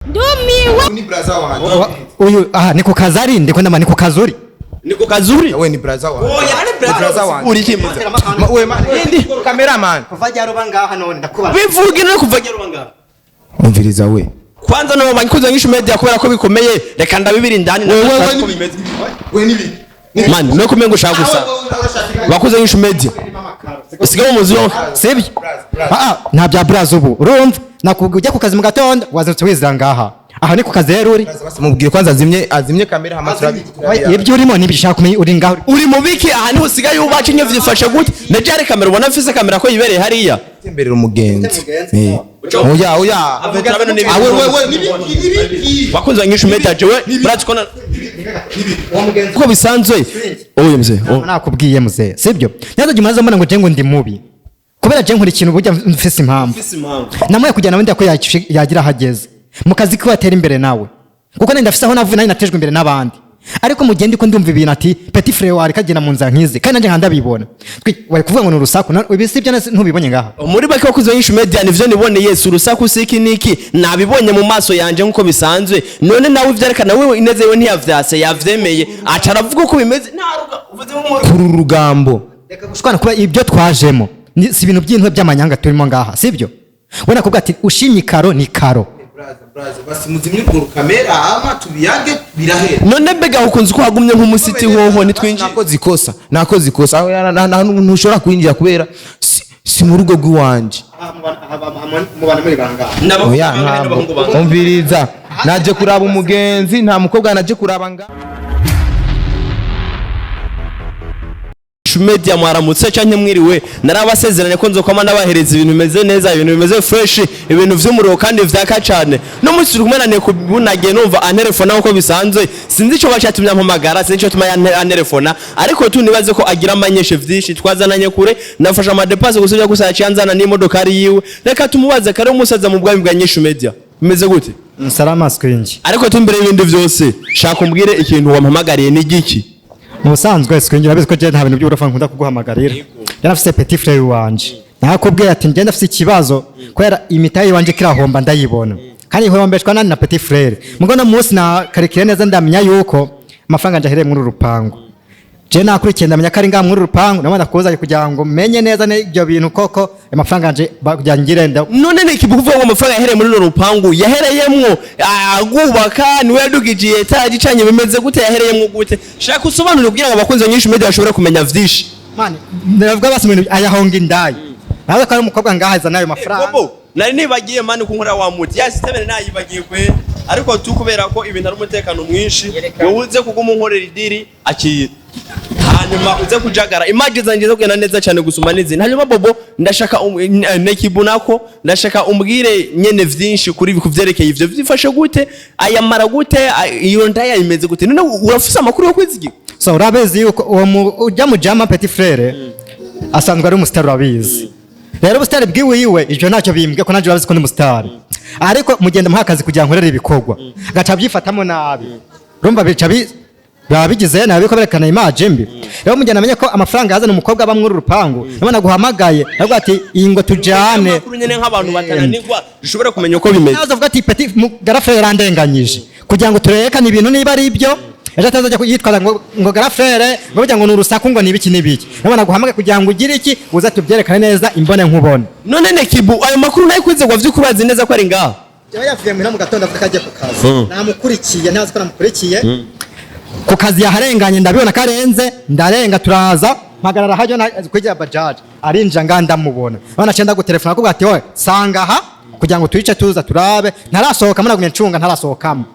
Ndumiwe. Ni braza wanje. Uyu aha ni ku kazi ari, ndiko ndama ni ku kazi uri. Ni ku kazi uri. We ni braza wanje. Oya, ni braza wanje. Uri iki? We man, cameraman. Kuva ryaruba ngaha none ndakubaza. Bivuge no kuva ryaruba ngaha. Umviriza we. Kwanza no banyikuze nk'ishu media kubera ko bikomeye, reka ndabibiri indani. Wewe we ni we ni bi. Man, no kumenga ushaka gusa. Bakuze nk'ishu media. Usigaye mu muzi wo. Sibyo? Ah, nta bya braza ubu. Urumva? Nakubwiye ujya ku kazi mu gatondo, wazindutse wizira ngaha. Aha ni ku kazi rero uri. Mubwire kwanza azimye kamera hama turabi. Ibyo urimo nibyo kumenya uri ngaho. Uri mu biki aha niho usigaye ubaca inyo vyifashe gute? Neje hari kamera ubona mfise kamera ko yibereye hariya. Temberera umugenzi. Oya oya. Awe we ni biki? Bakunze nk'ishu media jewe murazi ko uko bisanzwe. Oya mzee. Nakubwiye mzee, sibyo? Nyazo jimaze mbona ngo je ngo ndi mubi. Kubera je nkora ikintu burya mfise impamvu. Namuye kujyana wenda ko yagira ahageze. Mu kazi ko atera imbere nawe. Kuko nenda ndafise aho navuye nari natejwe imbere n'abandi. Ariko mu gihe ndiko ndumva ibintu ati petit frère wari kagenda mu nzira nkizi kandi nanje nkandabibona. Wari kuvuga ngo ni urusaku ibi sibyo ntubibonye ngaha. Muri bake bakuze nk'ishu media nivyo niboneye, si urusaku siki niki nabibonye mu maso yanje nkuko bisanzwe. None nawe ivyerekana wewe ineze we ntiyavyase yavyemeye aca aravuga uko bimeze nta ruga uvuze nk'umuntu. Kuri urugambo. Reka gushwana kuba ibyo twajemo si ibintu by'intwe by'amanyanga turimo ngaha, sibyo? We nakubwira ati ushimye ikaro ni karo. Braza basi muzimye urwo kamera ama tubiyange birahera. None mbega ukunze uko hagumye nk'umusiti hoho nitwinjiye. Nakoze ikosa. Aho ntushobora kwinjira kubera si mu rugo rw'iwanje. Mubana muri bangaha. Oya ntabwo. Umviriza. Naje kuraba umugenzi nta mukobwa naje kuraba nga. Media mwaramutse canke mwiriwe, narabasezeranye ko nzokwama nabahereza ibintu bimeze neza, ibintu bimeze fresh, ibintu vy'umuriro kandi vyaka cane. No munsi turi kumwe na Nekubunagiye numva antelefona uko bisanzwe, sinzi ico bacatumye ampamagara, sinzi ico tuma antelefona, ariko tu nibaze ko agira amanyeshe vyinshi twazananye kure, nafasha amadepasse gusubira gusa yaciye n'imodokari yiwe. Reka tumubaze kare umusaza mu bwami bwa Nyishu Media. Bimeze gute? Salama swingi. Ariko tumbere y'ibindi vyose, shaka umbwire ikintu wampamagariye ni giki? Mu busanzwe swingi urabizi ko je nta bintu by'uburofa nkunda kuguhamagarira. Yarafise petit frère wanje. Nakubwiye ati ngenda afise ikibazo kubera imitayi wanje kirahomba ndayibona. Kandi ihombeshwa nani na petit frère. Mugo no munsi na karikire neza ndamenya yuko amafaranga nje ahereye muri urupangu. Je nakurikiye ndamenya ko ari ngaha muri urupangu, nabona kuza kugira ngo menye neza n'ibyo bintu koko amafaranga nje kugira ngire nda. None ni ikivuga ngo amafaranga yahereye muri runo rupangu yahereyemwo agubaka niwe yadugijiye etaje icanye bimeze gute yahereyemwo gute? Shaka usobanure kugira ngo abakunzi ba Nyishu Media bashobore kumenya vyinshi. Mani ndavuga basi ibintu ayahonga indayi. Nawe ko ari umukobwa ngaha azana ayo mafaranga. Bobo nari nibagiye mani kunkora wa muti ya system nayibagiye kwe, ariko tu kubera ko ibintu ari umutekano mwinshi wowe uze kuguma unkorera idiri akira hanyuma uze kujagara image zanje zo kugenda neza cyane gusuma n'izindi. Hanyuma Bobo ndashaka Nekibu nako ndashaka umbwire nyene vyinshi kuri kuvyerekeye ivyo vyifashe gute, ayamara gute, iyo ndaya imeze gute? None urafise amakuru yo kwizigira? So urabizi yuko uwo ujya mu jama petit frère asanzwe ari umustar urabizi. Rero ubusitari bwiwiwe ivyo ntacyo bimbwe ko nanje urabizi ko ndi umustar. Ariko mugenda muha akazi kugira nkorere ibikorwa agaca abyifatamo nabi. Urumva bica biba bigize nabi ko berekana image mbi. Rero mugenda amenye ko amafaranga yazana umukobwa aba muri urupangu, nabona guhamagaye navuga ati iyi ngo tujane. Amakuru nyene nk'abantu batananirwa dushobora kumenya uko bimeze. Naza avuga ati petit garafrere yarandenganyije kugira ngo turerekane ibintu niba ari ibyo. Ejo atazajya yitwaza ngo garafrere ngo burya ngo ni urusaku ngo ni ibiki n'ibiki. Nabona guhamagaye kugira ngo ugire iki uze tubyerekane neza imbone nkubone. None Nekibu ayo makuru nayo kwizegwa vy'ukuri urazi neza ko ari ngaha? Jewe yavuye muhira mu gatondo avuga ko agiye ku kazi. Namukurikiye ntazi ko namukurikiye. Ku kazi yaharenganye ndabibona ko arenze, ndarenga turaza mpagarara hajyo na kwigira bajaji arinjira nga ndamubona. None aciye ndagutelefona akubwira ati wowe sanga aha kugira ngo tuyice tuza turabe, ntarasohokamo nagumye ncunga ntarasohokamo.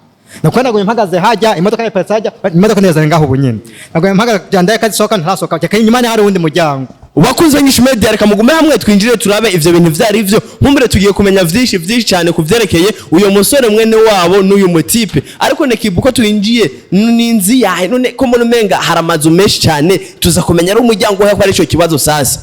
Nuko nagumye mpagaze hajya imodoka yaparitse hajya imodoka neza ngaho ubu nyine. Nagumye mpagaze kugira ndaye kazisohoka ntarasohoka, cyeka inyuma hari uwundi muryango. Bakunze Nyishu Media reka mugume hamwe twinjire turabe ivyo bintu vyari ivyo. Nkumbure tugiye kumenya vyinshi vyinshi cyane kuvyerekeye uyo musore mwene wabo n'uyu mutipe. Ariko Nekibu ko twinjiye n'inzi yahe none ko mbona umenga hari amazu menshi cyane tuza kumenya ari umuryango ko ari ico kibazo sasa.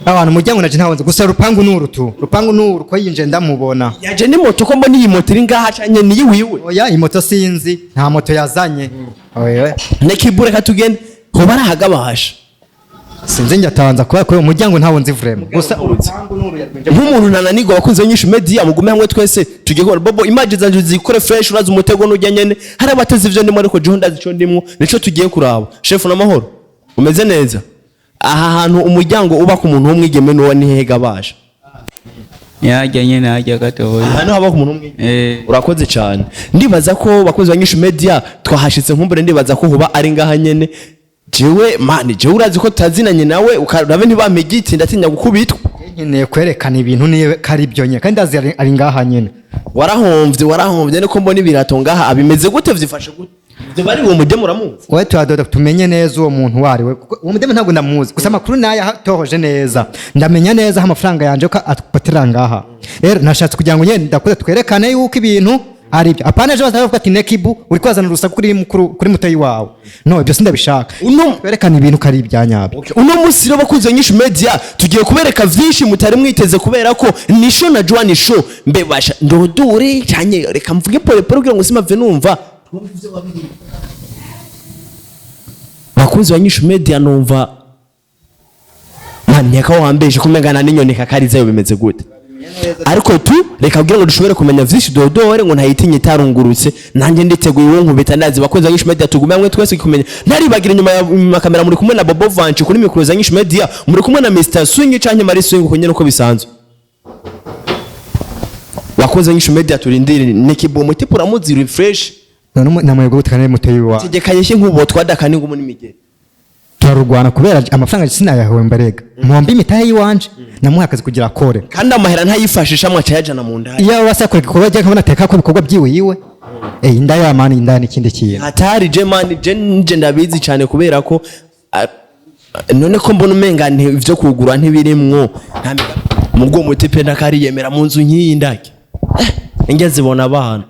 Abantu umuryango naje ntawanze gusa rupangu nuru tu. Rupangu nuru ko yinje ndamubona. Yaje ni moto ko mbona iyi moto iri ngaha canye ni yiwiwe. Oya iyi moto sinzi nta moto yazanye. Oya. Nekibu reka tugende hoba arahagabasha. Sinzi, njatanza kubera ko uwo muryango ntawo nzi vraiment, gusa Nk'umuntu ntananirwa. Abakunzi b'Inyishu Media, mugume hamwe twese tugiye kubona bobo. Image zanje zikore fresh. Urazi umutego n'ujya nyene, hari abatezi ivyo ndimo, ariko jeho ndazi ico ndimwo, nico tugiye kuraba. Shefu, n'amahoro, umeze neza? Aha hantu umuryango uba ku muntu w'umwigeme n'uwo ni hehe gabasha? Yajya nyene hajya gatoya. Aha niho haba ku muntu w'umwigeme? Eh. Urakoze cyane. Ndibaza ko bakozi ba Nyishu Media twahashitse, nkumbure ndibaza ko huba ari ngaha nyene. Jewe mani, jewe urazi ko tutazinanye nawe, ukarabe ntibampe igiti, ndatinya gukubitwa. Nkeneye kwerekana ibintu niba ko ari byo nyine, kandi ndazi ari ngaha nyine. Warahomvye, warahomvye. Niko mbona ibirato ngaha, abimeze gute? Vyifashe gute? Ivyo bari uwo mudemu uramuzi? Wowe turadoda tumenye neza uwo muntu uwo ari we, kuko uwo mudemu ntabwo ndamuzi, gusa amakuru nayo tohoje neza, ndamenya neza aho amafaranga yanje ko apatira ngaha. Rero nashatse kugira ngo nyine ndakuze twerekane yuko ibintu ari byo, apana ejo bazavuga ati Nekibu uri kwazana urusaku kuri mukuru, kuri mutoyi wawe. No, ibyo sindabishaka. Twerekane ibintu ko ari ibya nyabyo. Uno munsi rero, bakunze Nyinshi Media, tugiye kubereka vyinshi mutari mwiteze, kubera ko ni show na Joan show. Mbe basha ndodure cyane, reka mvuge pole pole kugira ngo simave numva. Bakunzi ba Nyinshi Media, numva man nyaka wambeje kumengana n'inyoni kakarizayo, bimeze gute? Ariko tu reka kugira ngo dushobore kumenya vyinshi, dodore ngo ntayitinye itarungurutse. Nanjye nditeguye uwo nkubita ndazi. Bakunzi ba Nyinshi Media, tugume hamwe twese kumenya. Ntaribagira inyuma ya inyuma kamera muri kumwe na Bobo Vanci, kuri mikoro za Nyinshi Media muri kumwe na Mr Swing canke Mari Swing, uko nyene uko bisanzwe. Bakunzi ba Nyinshi Media, turindire Nikibo tipo uramuzi refresh. None namwebwe gutekana mutoyi wawe? Tegeka yeshe nkubo twadaka n'ingumu n'imigeri. Turarurwana kubera amafaranga sinayahomba, rega mpomba imitahe y'iwanje, namuha akazi kugira akore. Kandi amahera ntayifashisha, mwaca yajana mu ndaya. Iyo wase akora igikorwa ajya nkabona ateka ko ibikorwa byiwe yiwe, eh, indaya mani, indaya n'ikindi kintu. Hatari. Je mani, je nje ndabizi cyane kubera ko none ko mbona umenga ivyo kugura ntibirimwo nta mubwo mutipe ntakariyemera mu nzu nk'iyi ndake. Inge zibona abana.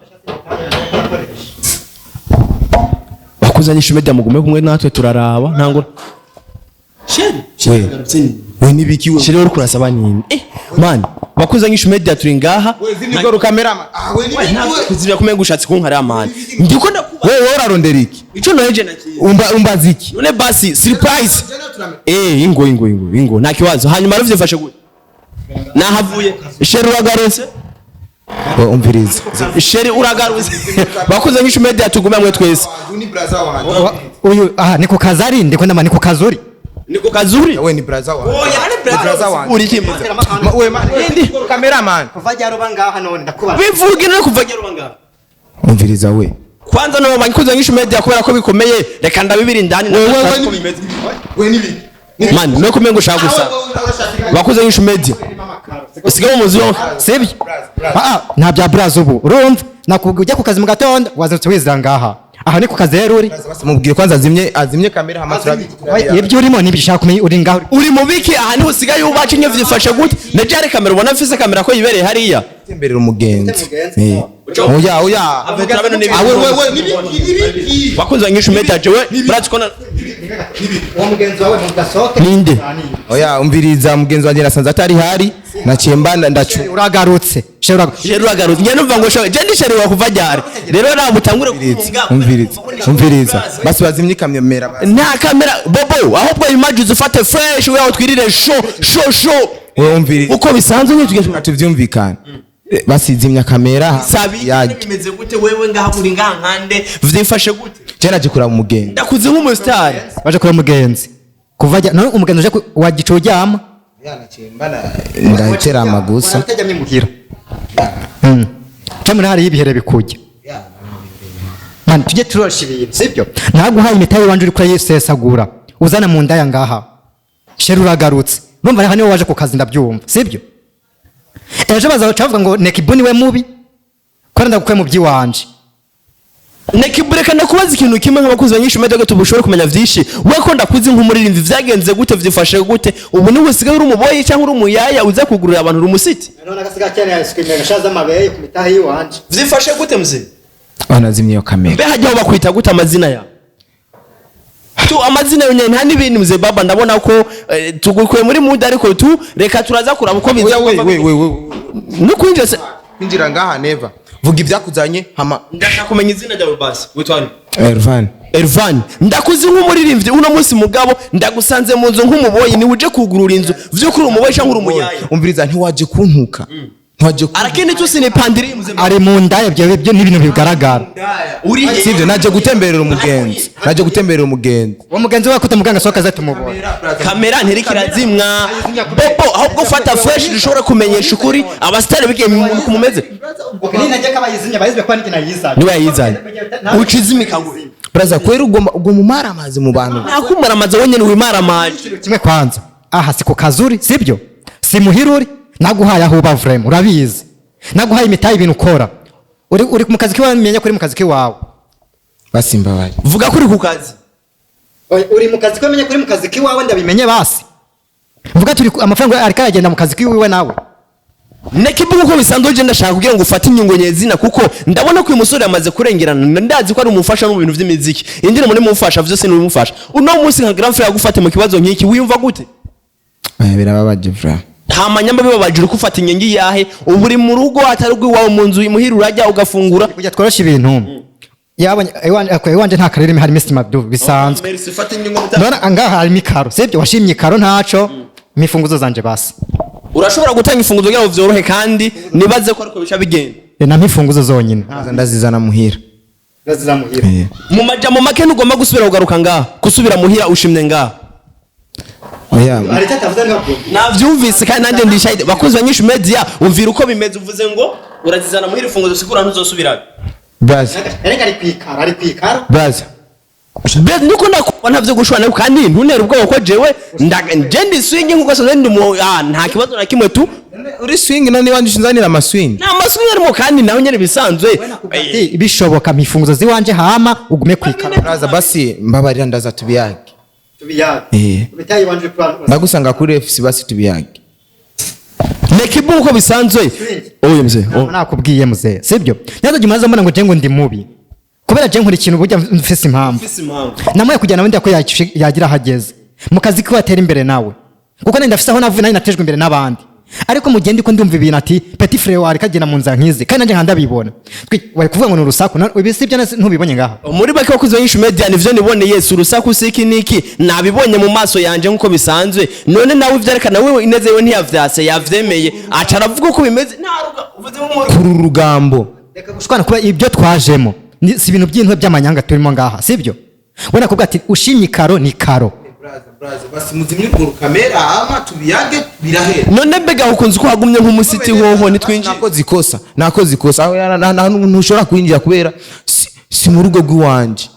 Bakuzanyisha media, mugume kumwe natwe turaraba ntango. Sheri. We. We nibiki we? Sheri, uri kurasaba nini? Man, bakuzanyisha media, turi ngaha. We zimya urwo rukamera. Ah, we nibiki we? Kuzibya kumenga ushatse kunkara mani, ndiko ndakuba. Wewe urarondera iki? Ico noheje nakiye. Umbaza iki? None basi surprise. Ingo ingo ingo ingo, nta kibazo. Hanyuma ruvyifashe gute? Nahavuye. Sheri, uragarutse? We umviriza. Sheri, uragarutse. Bakuze nk'ishu media, tugume hamwe twese. Ni braza wanje. Uyu aha ni ku kazi ari, ndiko ndama ni ku kazi uri. Ni ku kazuri. We ni braza wanje. Oya, Ni braza wanje. uri kimwe. We man, cameraman. Kuva ryaroba ngaha none ndakubaza. Bivuge no kuva ngaha. Umviriza we. Kwanza no bakuze nk'ishu media, kubera ko bikomeye, reka ndabibiri indani. We we we we nibiki? Man, no kumenga ushaka gusa. Bakuze nk'ishu media. Usigaye mu muzi wonka. Sibyo, ah, nta bya braza ubu, urumva nakubwiye ujya ku kazi mu gatondo, wazindutse wizira ngaha, aha ni ku kazi rero uri. Mubwire kwanza azimye kamera hama turabi. Ibyo urimo nibyo kumenya uri ngaho. Uri mu biki aha? Niho usigaye ubaca inyo? Vyifashe gute? Najari kamera ubona mfise kamera ko yibereye hariya. Temberera umugenzi. Eh. Oya oya. Ah, we we we nibiki nibiki? Bakunze nk'ishu media, jewe murazi ko Uwo mugenzi wawe mugasohoke. Ninde? Oya, umviriza, mugenzi wanjye nasanze atari hari, naciye mbanda ndacu. Uragarutse she, uragarutse. Sheri uragarutse. Njye numva ngo je ndi sheri wa kuva ryari? Rero ntabwo utangure. Umviriza, umviriza, umviriza. Basi bazimye kamera basi. Nta kamera bobo, ahubwo image ufate fresh we, aho twirire show show show. Wewe umviriza. Uko bisanzwe nyine tugeze. Tuvyumvikane. Basi zimya kamera. Sabi Ya bimeze gute wewe ngaha uri ngaha nkande? Vyifashe gute? je naje kuraba umugenzi. Ndakuze nk'umustar. Waje kureba umugenzi kuva jya none umugenzi uje wagica uryama. Ndaterama gusa. Utaryamye muhira. Cyangwa muri hariyo ibihere bikujya. Man, tujye turosha ibintu, sibyo? Naguhaye imitahe iwanje uri kurayisesagura uzana mu ndaya ngaha. Sheri, uragarutse, urumva aha niwe waje ku kazi, ndabyumva, sibyo? Ejo bazaca bavuga ngo Nekibu niwe mubi ko ndagukuye mu by'iwanje. Nekibureka, ndakubaza ikintu kimwe nk'abakuzi ba Nyinshi Media, tubushobore kumenya vyinshi. We ko ndakuzi nk'umuririmbyi, vyagenze gute? Vyifashe gute? Ubu niwe usigaye uri umuboyi cyangwa uri umuyaya uza kugurira abantu, uri umusiti? None agasiga cyane yasuka shaza amabeye ku mitahe y'iwanje. Vyifashe gute mzee? Banazimye iyo kamera. Mbe hajyaho bakwita gute amazina yawe tu? Amazina yonyene nta n'ibindi. Mzee baba, ndabona ko tugukuye muri muda, ariko tu reka turaza kuraba uko biza. Oya we we we we. No kwinjira se? Kwinjira ngaha never. Vuga ibyakuzanye hama. Ndashaka kumenya izina ryawe basi. Witwa nde? Ervan. Elvan, ndakuzi nk'umuririmbyi uno munsi, mugabo ndagusanze mu nzu nk'umuboyi. Niwe uje kugurura inzu vy'ukuri, umuboyi canke uri umuyayi? Umviriza, ntiwaje kuntuka, ntiwaje kuntuka. Arakindi tusinipandiri mzee. Ari mu ndaya, ibyo ni ibintu bigaragara. Uri he? Sivyo, naje gutemberera umugenzi, naje gutemberera umugenzi. Uwo mugenzi we kutamuganga soka aze tumubona. Kamera ntiriko irazimwa, bobo, ahubwo fata fresh dushobora kumenyesha ukuri abasitari bigiye ku mumeze. Ninajya kabayizimya bayizwe kwa niki nayizanye. Niwe yayizanye, ucizimika ngo Braza, kweri ugomba umara amazi mu bantu. Nakumaramaza wenyene wimaramaje. Kimwe kwanza, aha si ku kazuri, sibyo? Si muhiruri naguhaye aho uba vrem, urabizi, naguhaye imitayi, ibintu ukora uri mu kazi kiwawe, menye ko uri mu kazi kiwawe. Basi mbabaye. Vuga ko uri ku kazi. Oya, uri mu kazi ko menye ko uri mu kazi kiwawe, ndabimenye. Basi mvuga turi amafaranga ariko aragenda mu kazi kiwiwe nawe. Nekibu, uko bisanzwe uje ndashaka kugira ngo ufate inyungu nyezina, kuko ndabona ko uyu musore yamaze kurengerana. Ndazi ko ari umufasha no mu bintu by'imiziki, indirimbo nimumufasha vyose nimumufasha. Uno munsi nka grand frère yagufate mu kibazo nk'iki, wiyumva gute? Aya birababaje vra. Hama nyamba bibabaje, uri kufata ingingo iyahe? Ubu uri mu rugo atari iwawe, mu nzu imuhira, urajya ugafungura? Kujya tworosha ibintu, yabonye iwanje nta karere, harimo isima bisanzwe. Merci, fata ingingo. None ngaha harimo ikaro, sibyo? Washimye ikaro, ntaco mifunguzo zanje basi. Urashobora gutanga imfunguzo kugira ngo vyorohe, kandi nibaze ko ariko bica bigenda. Na mifunguzo zonyine. Ndazizana muhira. Ndazizamuhira. Mu majambo make, ntugomba gusubira kugaruka ngaha, gusubira muhira, ushimye ngaha? Oya. Hari icyo atavuze ntabwo. Navyumvise kandi nanjye ndishahide. Bakunzi ba Nyinshi Media, umvira uko bimeze. Uvuze ngo urazizana muhira imfunguzo, sikura ntuzosubirayo. Braza. Erega ari kwikara, ari kwikara. Braza. Be niko nakuba ntavyo gushwana, kandi ntuntere ubwoba ko jewe je ndi swing nkuko sanzwe ndi mu nta kibazo na kimwe tu. Uri swing none iwanje ushinzanira amaswing? Nta maswing arimo, kandi nawe nyene bisanzwe. Ati, bishoboka mifunguzo ziwanje hama ugume kwikara. Braza, basi mbabarira, ndaza tubiyage. Tubiyage. Eh. Ubitaye iwanje plan. Ndagusanga kuri FC, basi tubiyage. Nekibu, uko bisanzwe, oye mzee, oh. Nakubwiye muzee, sibyo? Nyazo jya mbona ngo je ngo ndi mubi kubera je nkora ikintu burya mfise impamvu. Namuye kujyana wenda ko yagira ahageze mu kazi ko atera imbere nawe, kuko nenda ndafise aho navuye, nari natejwe imbere n'abandi. Ariko mu gihe ndiko ndumva ibintu ati petit frère wawe kagenda mu nzira nkizi, kandi nanjye nkandabibona, wari kuvuga ngo ni urusaku. Ibi sibyo, ntubibonye ngaha? Muri bake, bakuze ba Nyinshi Media, nivyo niboneye, si urusaku, siki niki, nabibonye mu maso yanje nkuko bisanzwe. None nawe ivyerekana wewe ineze, we ntiyavyase, yavyemeye, aca aravuga uko bimeze, nta ruga uvuze nk'umuru. Kuri urugambo. Reka gushwana, kuba ibyo twajemo si ibintu by'intwe by'amanyanga turimo ngaha, sibyo? We nakubwira ati ushimye ikaro ni karo. Braza, basi muzimye urwo rukamera ama tubiyage, birahera. None mbega ukunze uko hagumye nk'umusiti hoho, nitwinjiye? Nakoze ikosa, nakoze ikosa. Aho ntushobora kwinjira kubera si mu rugo rw'iwanje.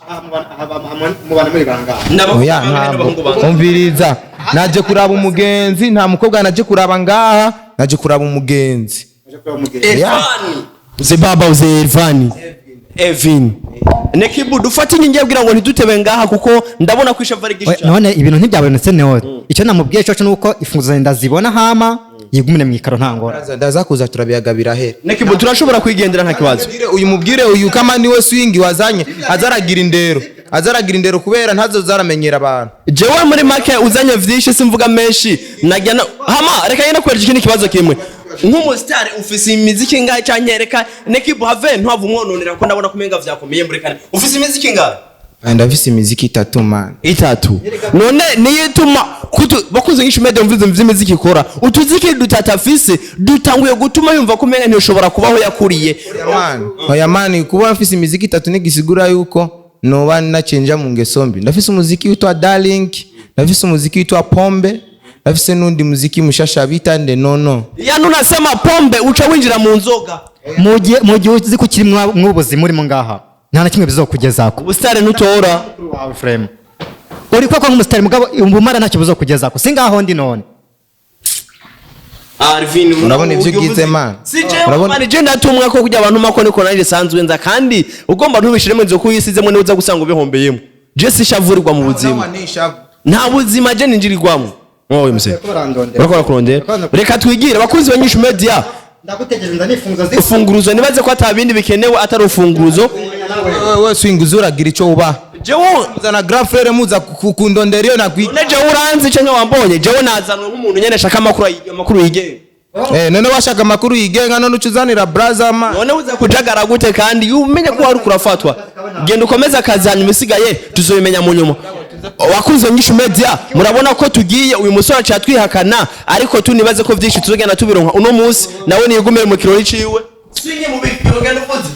Mubana muri bangahe? Oya, ntabwo. Umviriza, naje kuraba umugenzi, nta mukobwa naje kuraba ngaha, naje kuraba umugenzi. Elfani uze baba uze Elfani Evin Nekibu, dufate ingingo kugira ngo ntidutebe ngaha, kuko ndabona ko ishavu ari Oya, gisha. None ibintu ntibyabonetse none icyo namubwiye cyo nuko imfunguzo ndazibona, hama yigumire mu ikaro, nta ngora. Ndaza kuza turabiyaga, birahera. Nekibu, turashobora kwigendera nta kibazo. Uyu mubwire uyu kama niwe swing wazanye, azaragira indero, azaragira indero kubera ntazo zaramenyera abantu. Jewe muri make uzanye vyinshi, simvuga menshi, najya na hama reka ngende kwereka ikindi kibazo kimwe. Nk'umusitari ufise imiziki ingahe? Canke reka Nekibu have ntwava umwononera, kuko ndabona kumenga vyakomeye. Muri kane ufise imiziki ingahe? Ndafise imiziki itatu, man. Itatu. None niyo ituma kutu bakunze Nyinshi Media, mvuze vy'imiziki ikora utuziki dutatu afise dutanguye gutuma yumva ko umenga ntiyoshobora kubaho yakuriye. Oya man, oya man, kuba mfise imiziki itatu nigisigura yuko noba nacenja mu ngeso mbi. Ndafise umuziki witwa Darling, ndafise umuziki witwa Pombe, ndafise n'undi muziki mushasha bita Nde Nono. Yani unasema pombe uca winjira mu nzoga? Mu gihe uzi ko ukiri mw'ubuzima urimo ngaha, nta na kimwe bizokugezako. Ubusitari ntutora. Wawe frame uri koko nk'umusitari, mugabo ubumara ntacyo buzokugezako, si ngaho ndi none. Arvin, Urabona ivyo ugize, man? Si jewe. Man, je ndatumwa ko kugira abantu mako niko nanjye sanzwe nza, kandi ugomba ntubishiremo inzo kuyisizemo niwe uza gusanga ubihombeyemo. Je sishavurirwa mu buzima, nta buzima je ninjirirwamo. Wowe mse urakora kurondera, reka twigire bakunzi ba Nyinshi Media. Ndagutegereje, ndanifunguza. Ufunguruzo, nibaze ko ata bindi bikenewe atari ufunguruzo. Wewe swing uzuragira ico uba Jewe muzana grand frère, muza kundondera iyo nakwi. None jewe uranzi canke wambonye? Jewe nazanwe nk'umuntu nyene ashaka amakuru, amakuru yigenga. Eh, none washaka amakuru yigenga, none ucuzanira braza, man. None uza kujagara gute kandi umenye ko wari kurafatwa? Genda ukomeze akazi, hanyuma isigaye tuzobimenya mu nyuma. Wakuze Nyishu Media, murabona ko tugiye, uyu musore aciye atwihakana, ariko tunibaze ko vyinshi tuzogenda tubironka uno munsi. Nawe niyigumire mu kirori ciwe, sinye mu bikiro, genda uvuze.